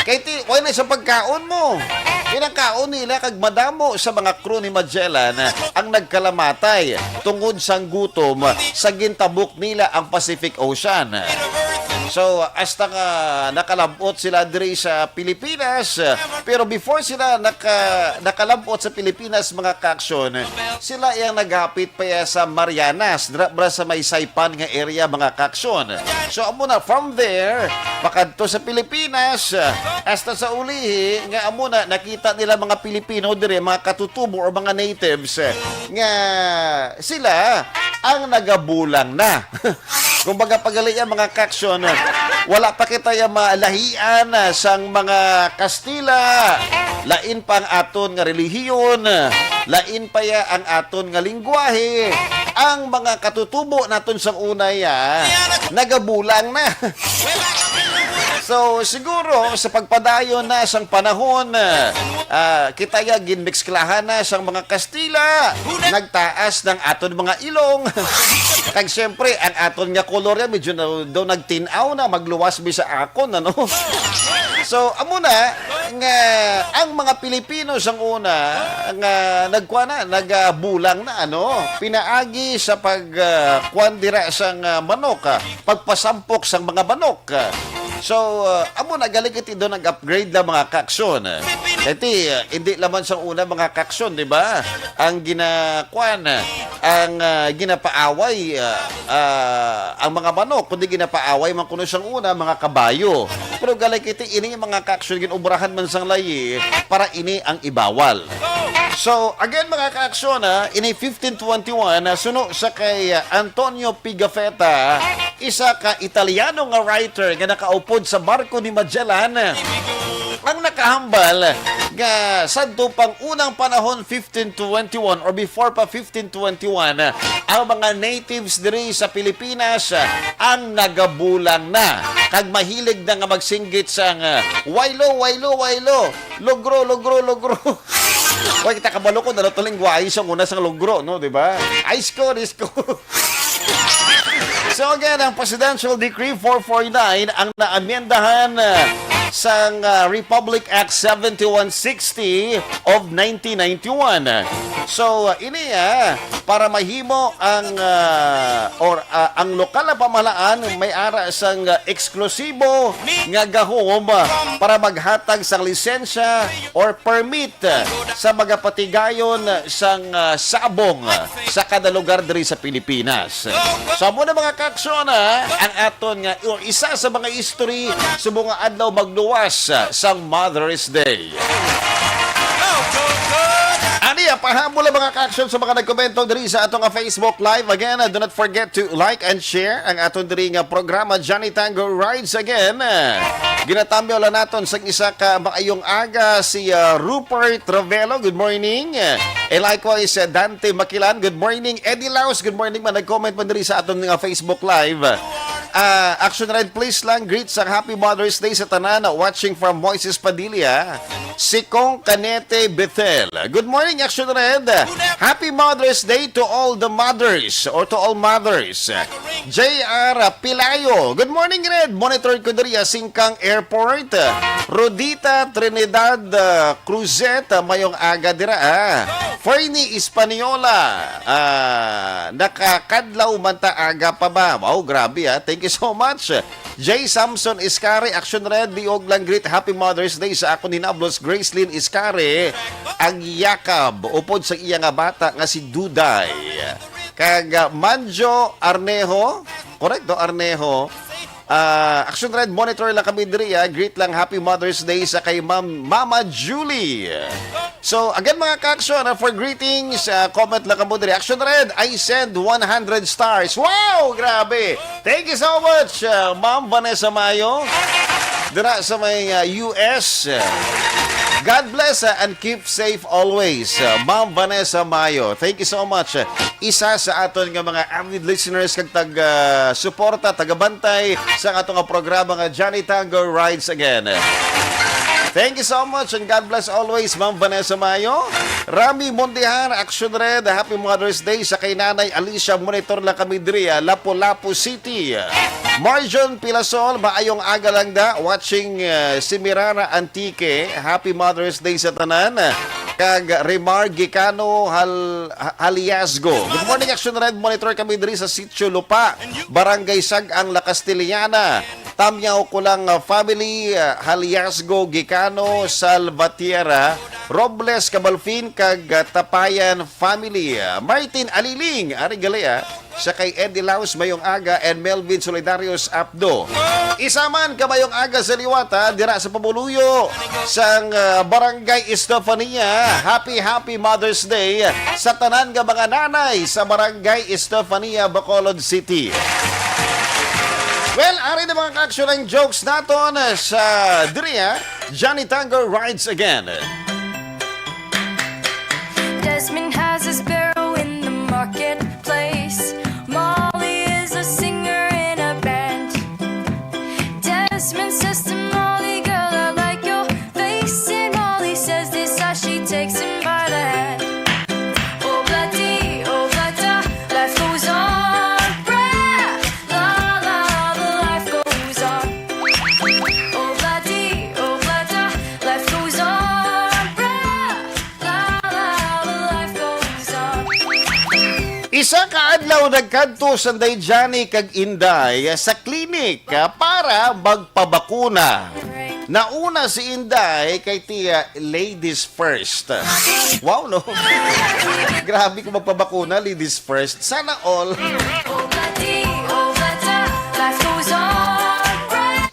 Kay ti, wala na sa pagkaon mo. Pinangkaon nila kag madamo sa mga crew ni Magellan ang nagkalamatay tungod sang gutom sa gintabok nila ang Pacific Ocean. So, hasta nga nakalabot sila diri sa Pilipinas, pero before sila naka-, nakalabot sa Pilipinas, mga kaksyon, sila yang naghapit pa ya sa Marianas, dira bala sa may Saipan nga area, mga kaksyon. So, amo na, from there, pakadto sa Pilipinas, hasta sa ulihi, nga amo na, nakita nila mga Pilipino diri, mga katutubo or mga natives, nga sila ang nagabulang na. Kumbaga, pag gali ya, mga kaksyon, wala pa kita ya malahian, ah, sang mga Kastila. Lain pa ang aton nga relihiyon. Lain pa ya ang aton nga lingwahe. Ang mga katutubo naton sang una ya, nagabulang na. So, siguro, sa pagpadayon na sang panahon, ah, kita ya ginmesklahan na sang mga Kastila. Nagtaas ng aton mga ilong. Kag siyempre, ang aton nga kolor ya, medyo na, daw nagtin-aw na, magluwas bi sa akon, ano? So, amo na, nga ang mga Pilipino sang una, nga nagkuha na, nagabulang na, ano? Pinaagi sa pag, ah, kuwan dira sang, ah, manok, ah, pagpasampok sang mga manok. So, uh, amo na, gali kiti daw nag-upgrade lang, mga kaksyon. Kay ti, uh, hindi lamang sang una, mga kaksyon, di ba? Ang ginakuan, ang, uh, ginapaaway, uh, uh, ang mga manok, kundi ginapaaway man kuno sang una, mga kabayo. Pero gali kiti, ini, mga kaksyon, gin-obrahan man sang layi para ini ang ibawal. So, again, mga kaaksyon, ha, ini fifteen twenty-one, ha, suno sa kay, ah, Antonio Pigafetta, isa ka Italiano nga writer nga nakaupod sa barko ni Magellan, ang nakahambal nga sadto pang unang panahon, fifteen twenty-one, or before pa fifteen twenty-one, ang mga natives diri sa Pilipinas, ang nagabulang na kag mahilig na nga magsinggit sang, ah, "Waylo, waylo, waylo." Logro, logro, logro. Wa kita kabalo kung ano to lingwahe sang una sang logro, no, di ba? Ay, score, score. So again, ang Presidential Decree four forty-nine ang naamendahan, uh, sang, uh, Republic Act seventy-one sixty of nineteen ninety-one. So, uh, ini, ah, para mahimo ang, ah, or, ah, ang lokal na pamahalaan may ara sang, ah, eksklusibo nga gahom, ah, para maghatag sang lisensya or permit, ah, sa mga patigayon sang, ah, sabong, ah, sa kada lugar diri sa Pilipinas. So, amo na, mga kaksyon, ah, ang aton nga, or isa sa mga history subong nga adlaw magluwas, ah, sang Mother's Day. Ani, ah, pahabol ang mga kaaksyon sa mga nagkomento diri sa ato nga Facebook Live. Again, ah, do not forget to like and share ang aton diri nga programa, Johnny Tango Rides Again. Ah, ginatambyo lang naton sa isa ka maayong aga si, ah, Rupert Travelo. Good morning. And likewise, ah, Dante Makilan. Good morning. Eddie Laos, good morning man. Nag-comment man diri sa aton nga Facebook Live. Ah, Action Red, please lang greet sa Happy Mother's Day sa tanan, watching from Moises Padilla, Sikong Canete, Bethel. Good morning, Action Red. Happy Mother's Day to all the mothers or to all mothers. J R Pilayo. Good morning, Red. Monitor ko diri sa Singkang Airport. Rodita Trinidad, ah, Cruzet, ah, mayong aga dira, ah. Fernie Española, ah, nakakadlaw man ta aga pa ba? Wow, grabe, ah. Thank you so much. Jay Samson Iscari, Action Red, liog lang greet Happy Mother's Day sa akon hinablos, Gracelyn Iscari, ang yakab, upod sa iya nga bata nga si Duday. Kag, ah, Manjo Arnejo. Correct, no? Arnejo. Ah, Action Red, monitor lang kami diri, ah. Greet lang, Happy Mother's Day sa kay Ma'am, Mama Julie. So, again, mga ka-Action, ah, for greetings, ah, comment lang kamo diri. Action Red, I send one hundred stars. Wow! Grabe! Thank you so much, ah, Ma'am Vanessa Mayo. Dira sa may, ah, U S. God bless, ah, and keep safe always. Ah, Ma'am Vanessa Mayo, thank you so much. Ah, isa sa aton nga mga avid listeners kag tag, ah, suporta, tagabantay sa ato nga programa nga Johnny Tango Rides Again. Thank you so much and God bless always, Ma'am Vanessa Mayo. Rami Mondihan, Action Red, Happy Mother's Day sa kay Nanay Alicia. Monitor lang kami diri, ah, Lapu-Lapu City. Marjon Pilasol, maayong aga lang da. Watching, ah, si Mirana Antique. Happy Mother's Day sa tanan. Kag Remar Gicano Hal-, Ha-, Haliasgo. Good morning, Action Red. Monitor kami diri sa Sitio Lupa, Barangay Sag-ang, La Castellana. Tamyaw ko lang, ah, family, ah, Haliasgo, Gicano, Salvatierra, Robles, Cabalfin, kag, ah, Tapayan family. Ah, Martin Aliling, ari gali, ah, siya kay Eddie Laus, mayong aga, and Melvin Solidarios Apdo. Isa man ka mayong aga sa liwat, ah, dira sa pamuluyo sang, ah, Barangay Estefania. Happy, happy Mother's Day sa tanan nga mga nanay sa Barangay Estefania, Bacolod City. Well, ari na mga ka-action ang jokes naton sa diri, ha? Johnny Tango rides again. Desmond has a sparrow in the marketplace. Molly is a singer in a band. Desmond says to Molly, "Girl, I like your face." And Molly says this as she takes him by the hand. Oh, bloody, oh, bloody, life goes on. Brah! La, la, the life goes on. Oh, bloody, oh, bloody, life goes on. Brah! La, la, the life goes on. Isa ka adlaw nagkadto sanday Johnny kag Inday sa klinik, ah, para magpabakuna. Nauna si Inday kay tiya, ladies first. Wow, no? Grabe ko magpabakuna, ladies first. Sana all.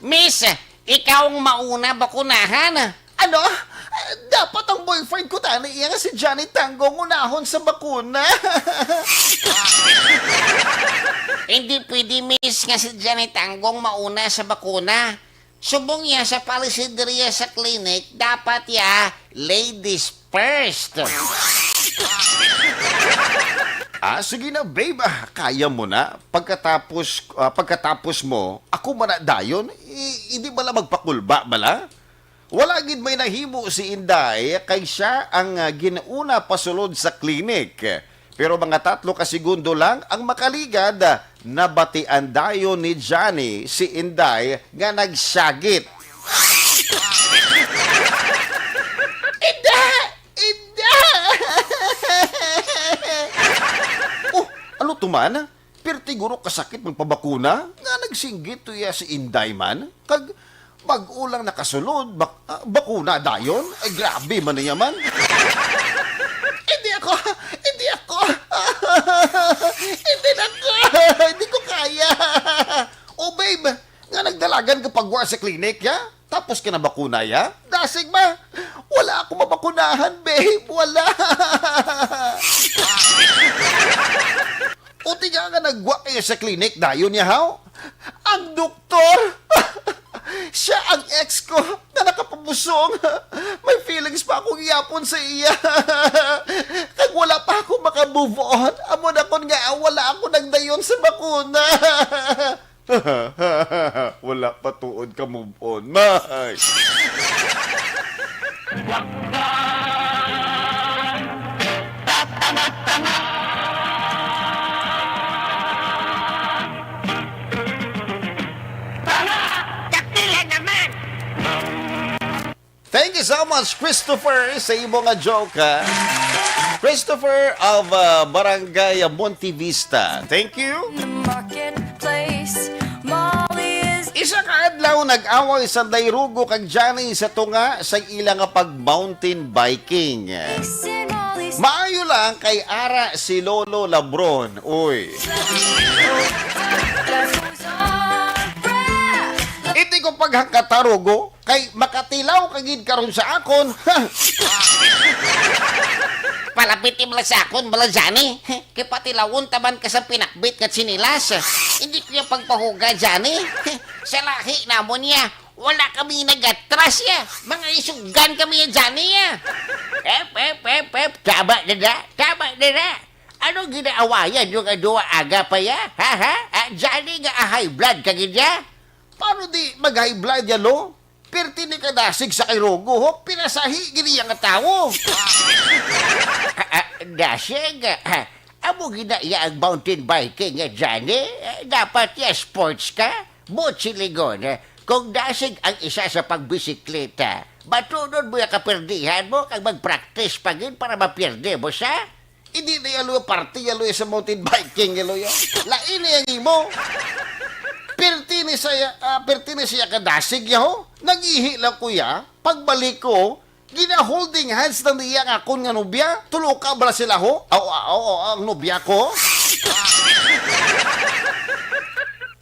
Miss, ikaw ang mauna bakunahan. Ano? Dapat ang boyfriend ko tani iya nga si Johnny Tango ang unahon sa bakuna. Hindi pwede, miss, nga si Johnny Tango ang mauna sa bakuna. Subong niya sa policy diriya sa clinic, dapat ya ladies first. Ah, sige na, babe. Ah, kaya mo na. Pagkatapos, ah, pagkatapos mo, ako man na dayon. I-, hindi bala magpakulba bala? Wala gid may nahimo si Inday kay siya ang, ah, gin-una pasulod sa klinik. Pero mga tatlo ka segundo lang ang makaligad, ah, nabatian dayon ni Johnny si Inday nga nagsyagit. Inday! Inday! Oh, ano to man? Pirti guro kasakit magpabakuna nga nagsinggit to iya si Inday man. Kag bag-o lang nakasulod, bak-, ah, bakuna dayon? Ay, grabe man niya man. Hindi ako! Hindi ako! Hindi na ako! Hindi ko kaya! Oh, babe, nga nagdalagan ka pagwa sa klinik, ya? Tapos ka na bakuna, ya? Dasig ba? Wala ako mabakunahan, babe. Wala. O, tiga nga nagwa kayo sa klinik, dayon niya, haw? Ang doktor, siya ang ex ko na nakapabusong. May feelings pa akong yapon sa iya. Kag wala pa ako maka-move on. Amo na kon nga wala ako nagdayon sa bakuna. Wala pa tuod ka move on. May! Dakila naman! Thank you so much, Christopher, sa imo nga joke, ha? Christopher of, uh, Barangay Monte Vista. Thank you. The marketplace, Molly is Isa ka adlaw, nag-away sanday Rugo kag Johnny sa tunga sa ila nga pag-mountain biking. Kissing Molly Maayo lang kay ara si Lolo Labron. Uy. Iti ko paghangkata, Rugo, kay makatilaw ka gid karon sa akon. Palapit im lang sa akon, bala, Johnny. Kay patilawon taman ka sa pinakbit nga tsinelas. Hindi ko ya pagpahuga, Johnny. Sa lahi namon ya, wala kami nagatras ya. Mga isugan kami ya, Johnny, ya. Ep, ep, ep, ep. Tama na na. Tama na na. Ano ginaawayan yung duwa aga pa ya? Ha, ha? Ah, Johnny, nga, ah, high blood ka gid ya? Paano di mag-high blood ya, lo? Pirti ni kadasig sa kay Rugo, ho? Pinasahi gid iya nga tawo. Ah, ah, dasig, ah, amo gina iya ang mountain biking, eh, Johnny. Eh, dapat ya sports ka. Buot silingon, eh, kung dasig ang isa sa pagbisikleta, matunod mo ya kaperdihan mo kag mag-practice pa gid para mapierde mo sa. Hindi na yalo parte yalo sa mountain biking yalo ya. Lain na yang imo. Pirti ni saya, ah, pirti ni siya kadasig ya, ho. Nag-ihi lang, kuya. Pagbalik ko, gina-holding hands na niya ang akon nga nobya. Tulo ka bala sila, ho? Aw, aw, aw, ang nobya ko?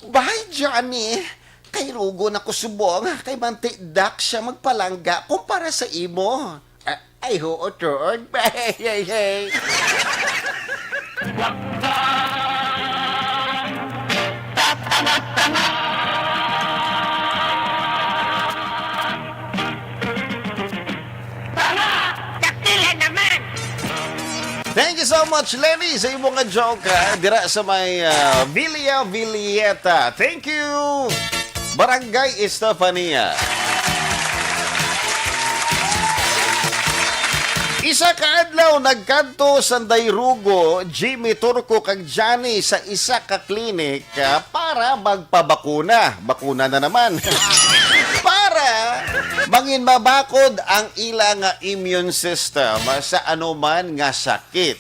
Bye, Johnny. Kay Rugo na ko subong, kay mantidak siya magpalangga kumpara sa imo. Ah, ay, huot, huot. Ay, ay, ay. Tama! Dakila naman! Thank you so much, Lenny, sa imo nga joke, ah, dira sa may, ah, Villa Villeta. Thank you, Barangay Estefania. Isa ka adlaw, nagkadto sanday Rugo, Jimmy Turco, kag Johnny sa isa ka klinik, ah, para magpabakuna. Bakuna na naman. Para mangin mabakod ang ila nga immune system sa anuman nga sakit.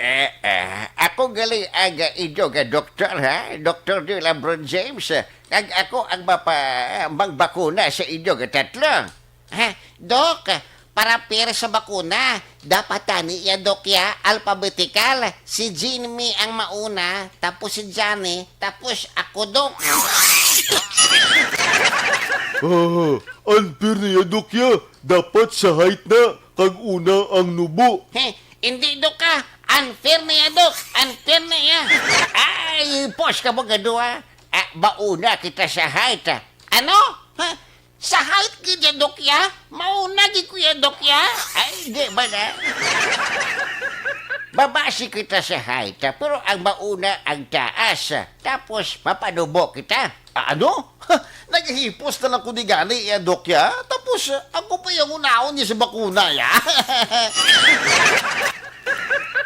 Eh, eh, ako gali ang, ah, inyo nga doktor, ha? Doktor Neil Labron James, kag ako ang mapa-, magbakuna sa inyo nga tatlo. Ha? Dok, para fair sa bakuna, dapat tani ya, Dok, ya, alphabetical. Si Jimmy ang mauna, tapos si Johnny, tapos ako, Dok. Ah, unfair na ya, Dok, ya. Dapat sa height na, kag una ang nubo. He, hindi, Dok, ah. Unfair na ya, Dok. Unfair na ya. Ay, pos ka mo, gadwa. Ah, mauna kita sa height, ah. Ano? Ha? Sa height gid ya, Dok, ya? Mauna gid ko ya, Dok, ya? Ay, di ba na? Mabasi kita sa height, ah, pero ang mauna ang taas, ah. Tapos, mapanubo kita. Ah, ano? Naghihipos na lang ko ni gani, ya, Dok, ya? Tapos, ah, ako pa yung unaon niya sa bakuna, ya?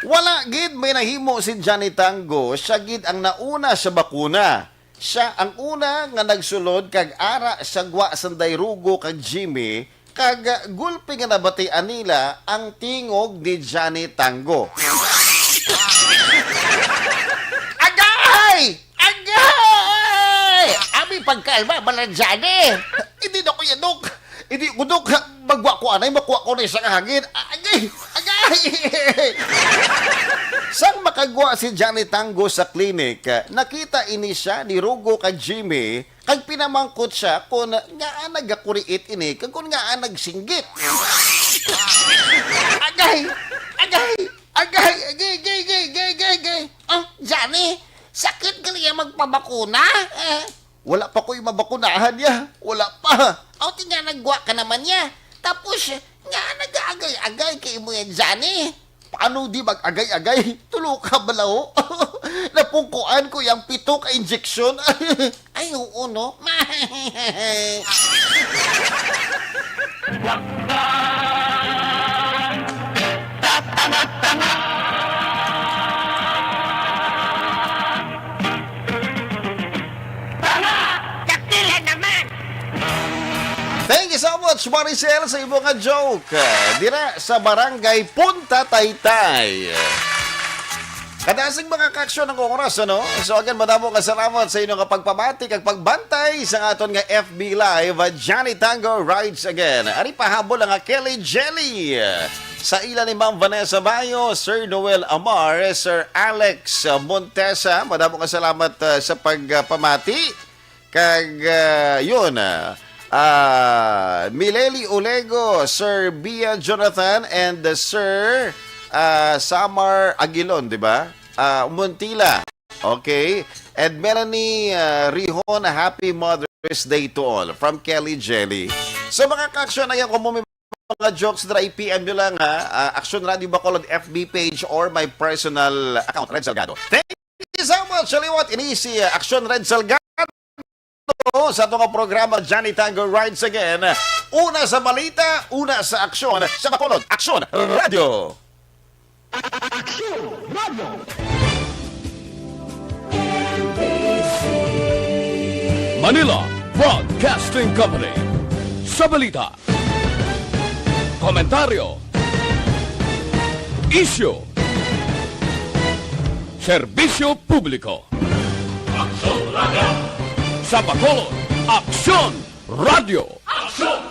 Wala gid may nahimo si Johnny Tango, siya gid ang nauna sa bakuna. Siya ang una nga nagsulod kag ara sa gwa sanday Rugo kag Jimmy, kag gulpi nga nabatian nila ang tingog ni Johnny Tango. Agay! Agay! Abi, pagkalma, bala, Johnny. Hindi na ko yan, Dok. Hindi ko, Dok. Magwa ko anay, makuha ko na isang hangin. Agay! Agay! Sang makagwa si Johnny Tango sa klinik, nakita ini siya ni Rugo kag Jimmy, kag pinamangkot siya kon ngaa nagakuriit ini kag kon ngaa nagsinggit. Agay! Agay! Agay! Agay! Agay! Agay! Agay! Agay! Oh, Johnny, sakit gali ang magpabakuna? Eh, wala pa ko'y mabakunahan niya. Wala pa. Aw, ti nga nagwa ka naman niya. Tapos, nga nag-aagay-agay kay mo yan, Johnny. Paano di mag-agay-agay? Tulo ka balaho. Napungkuan ko yung pito ka injeksyon. Ay, oo, no? Tama! Dakila naman! Thank you so much, Maricel, sa imo nga joke. Dira sa Barangay Punta Taytay. Kadasig mga kaaksyon ang oras, ano? So again, madamo nga salamat sa inyo nga pagpamati kag pagbantay sa aton nga F B Live, uh, Johnny Tango Rides Again. Ari pahabol ang Kelly Jelly. Sa ila ni Ma'am Vanessa Bayo, Sir Noel Amar, Sir Alex, uh, Montesa, madamo nga salamat, uh, sa pagpamati. Kag, uh, yun, uh, uh, Mileli Olego, Sir Bia Jonathan, and, uh, Sir, uh, Samar Aguilon, di ba? Uh, Montila. Okay. And Melanie, uh, Rihon, happy Mother's Day to all. From Kelly Jelly. So, mga kaaksyon, ayan, kung mo may mga jokes dira, i-P M nyo lang, ha. Uh, Aksyon Radio Bacolod F B page or my personal account, Red Salgado. Thank you so much. Sa liwat, ini si, uh, Aksyon Red Salgado sa ato nga programa, Johnny Tango Rides Again. Una sa balita, una sa aksyon, sa Bacolod, Aksyon Radio. Aksyon Radio. Manila Broadcasting Company. Sa balita, komentaryo, isyu, serbisyo publiko. Aksyon Radio. Sa Bacolod, Aksyon Radio. Aksyon